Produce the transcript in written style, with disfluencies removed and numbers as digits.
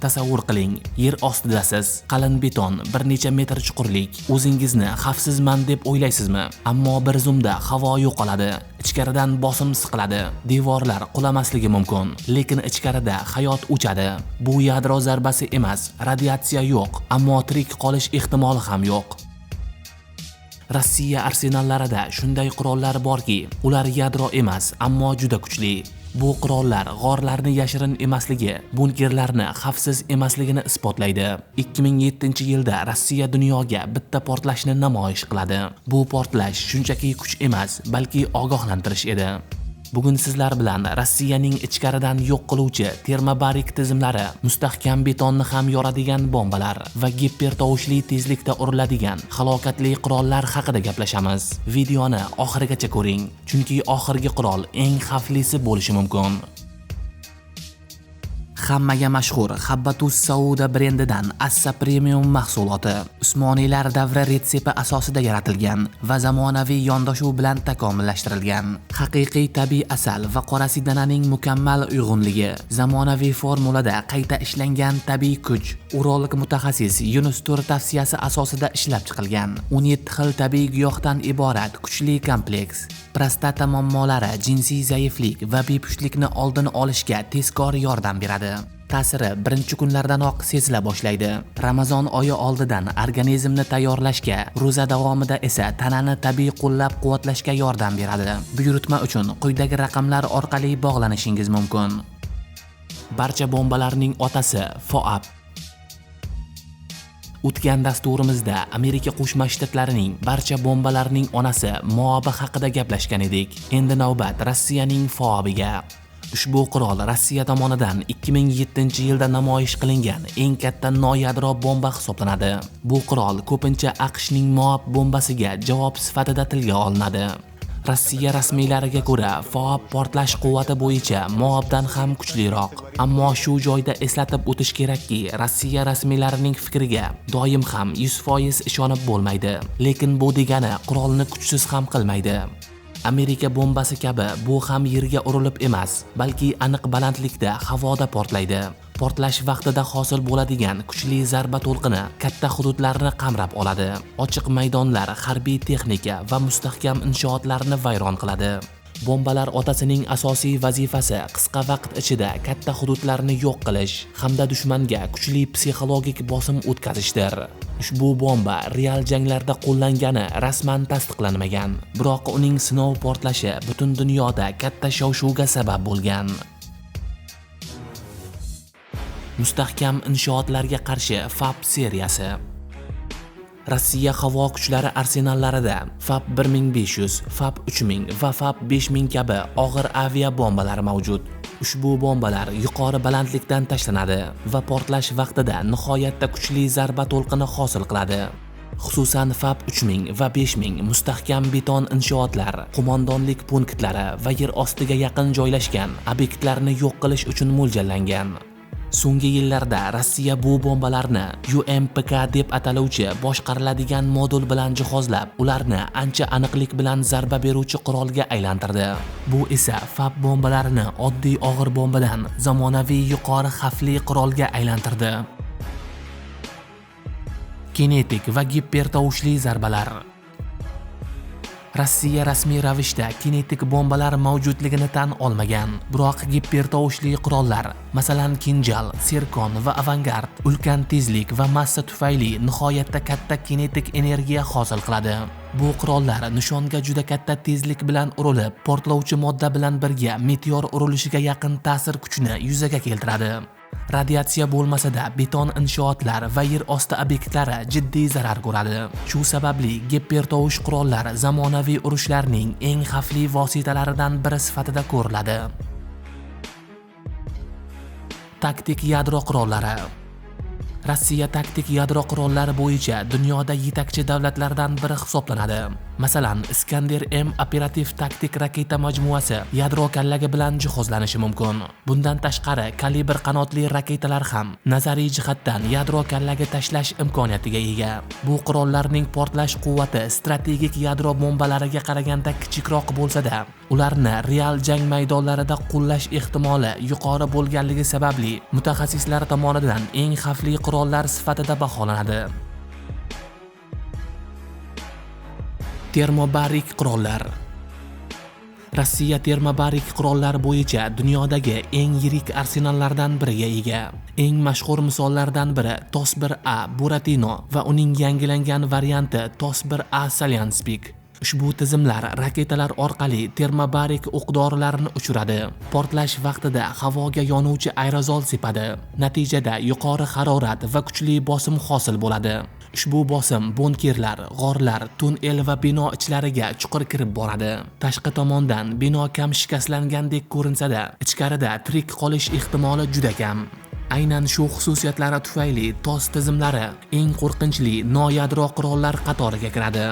Tasavvur qiling, yer ostidasiz, qalin beton, bir necha metr chuqurlik. O'zingizni xavfsizman deb o'ylaysizmi? Ammo bir zumda havo yo'qoladi. Ichkaridan bosim siqiladi. Devorlar qulamasligi mumkin, lekin ichkarida hayot o'chadi. Bu yadro zarbasi emas, radiatsiya yo'q, ammo tirik qolish ehtimoli ham yo'q. Rossiya arsenallarida shunday qurollar borki, ular yadro emas, ammo juda kuchli. Bu qurollar g'orlarni yashirin emasligi, bunkerlarni xavfsiz emasligini isbotlaydi. 2007-yilda Rossiya dunyoga bitta portlashni namoyish qiladi. Bu portlash shunchaki kuch emas, balki ogohlantirish edi. Bugun sizlar bilan Rossiyaning ichkaridan yo'q qiluvchi termobarik tizimlari, mustahkam betonni ham yoradigan bombalar va gipertovushli tezlikda uriladigan halokatli qurollar haqida gaplashamiz. Videoni oxirigacha ko'ring, chunki oxirgi qurol eng xavflisi bo'lishi mumkin. Hammaga mashhur Habbatus Sauda brendidan Assa Premium mahsuloti Usmoniylar davri retsepti asosida yaratilgan va zamonaviy yondashuv bilan takomillashtirilgan. Haqiqiy tabiiy asal va qora sidananing mukammal uyg'unligi, zamonaviy formulada qayta ishlangan tabiiy kuch, urolog mutaxassis Yunus Tur tavsiyasi asosida ishlab chiqilgan 17 xil tabiiy giyohdan iborat kuchli kompleks prostata muammolari, jinsiy zaiflik va bepushtlikni oldini olishga tezkor yordam beradi. Ta'siri birinchi kunlardanoq sezila boshlaydi. Ramazon oyi oldidan organizmni tayyorlashga, ro'za davomida esa tanani tabiiy qo'llab-quvvatlashga yordam beradi. Buyurtma uchun quyidagi raqamlar orqali bog'lanishingiz mumkin. Barcha bombalarning otasi FOAB. O'tgan dasturimizda Amerika Qo'shma Shtatlarining barcha bombalarining onasi Moabi haqida gaplashgan edik. Endi navbat Rossiyaning FOABiga. Ushbu qurol Rossiya tomonidan 2007-yilda namoyish qilingan eng katta noyadro bomba hisoblanadi. Bu qurol ko'pincha AQShning Moab bombasiga javob sifatida tilga olinadi. Rossiya rasmiylariga ko'ra, FOAB portlash quvvati bo'yicha Moabdan ham kuchliroq. Ammo shu joyda eslatib o'tish kerakki, Rossiya rasmiylarining fikriga doim ham 100% ishonib bo'lmaydi. Lekin bu degani qurolni kuchsiz ham qilmaydi. Amerika bombasi kabi bu ham yerga urilib emas, balki aniq balandlikda havoda portlaydi. Portlash vaqtida hosil bo'ladigan kuchli zarba to'lqini katta hududlarni qamrab oladi. Ochiq maydonlar, harbiy texnika va mustahkam inshootlarni vayron qiladi. Bombalar otasining asosiy vazifasi qisqa vaqt ichida katta hududlarni yo'q qilish hamda dushmanga kuchli psixologik bosim o'tkazishdir. Ushbu bomba real janglarda qo'llangani rasman tasdiqlanmagan, biroq uning sinov portlashi butun dunyoda katta shov-shuvga sabab bo'lgan. Mustahkam inshootlarga qarshi FAB seriyasi. Rossiya havo kuchlari arsenallarida FAB 1500, FAB 3000 va FAB 5000 kabi og'ir aviabombalar mavjud. Ushbu bombalar yuqori balandlikdan tashlanadi va portlash vaqtida nihoyatda kuchli zarba to'lqini hosil qiladi. Xususan, FAB 3000 va 5000 mustahkam beton inshootlar, qo'mondonlik punktlari va yer ostiga yaqin joylashgan obyektlarni yo'q qilish uchun mo'ljallangan. So'nggi yillarda Rossiya bu bombalarni UMPK deb ataluvchi boshqariladigan modul bilan jihozlab, ularni ancha aniqlik bilan zarba beruvchi qurolga aylantirdi. Bu esa FAB bombalarini oddiy og'ir bombadan zamonaviy yuqori xavfli qurolga aylantirdi. Kinetik va gipertovushli zarbalar. Rossiya rasmiy ravishda kinetik bombalar mavjudligini tan olmagan, biroq gipertovushli qurollar, masalan, Kinjal, Sirkon va Avangard ulkan tezlik va massa tufayli nihoyatda katta kinetik energiya hosil qiladi. Bu qurollar nishonga juda katta tezlik bilan urilib, portlovchi modda bilan birga meteor urilishiga yaqin ta'sir kuchini yuzaga keltiradi. Radiatsiya bo'lmasa-da, beton inshootlar va yer osti obyektlari jiddiy zarar ko'radi. Shu sababli gipertovush qurollar zamonaviy urushlarning eng xavfli vositalaridan biri sifatida ko'riladi. Taktik yadro qurollari. Rossiya taktik yadro qurollari bo'yicha dunyoda yetakchi davlatlardan biri hisoblanadi. Masalan, Iskander M operativ taktik raketa majmuasi yadro kallagi bilan jihozlanishi mumkin. Bundan tashqari, Kalibr qanotli raketalar ham nazariy jihatdan yadro kallagi tashlash imkoniyatiga ega. Bu qurollarning portlash quvvati strategik yadro bombalariga qaraganda kichikroq bo'lsa-da, ularni real jang maydonlarida qo'llash ehtimoli yuqori bo'lganligi sababli mutaxassislar tomonidan eng xavfli qurollar sifatida baholanadi. Termobarik qurollar. Rossiya termobarik qurollar bo'yicha dunyodagi eng yirik arsenallardan biriga ega. Eng mashhur misollardan biri TOS-1A Buratino va uning yangilangan varianti TOS-1A Solyanspik. Ushbu tizimlar raketalar orqali termobarik o'q-dorilarni uchiradi. Portlash vaqtida havoga yonuvchi aerozol sepadi. Natijada yuqori harorat va kuchli bosim hosil bo'ladi. Ushbu bosim bunkerlar, g'orlar, tunnel va bino ichlariga chuqur kirib boradi. Tashqi tomondan bino kam shikastlangandek ko'rinsa-da, ichkarida tirik qolish ehtimoli juda kam. Aynan shu xususiyatlari tufayli TOS tizimlari eng qo'rqinchli noyadro qurollar qatoriga kiradi.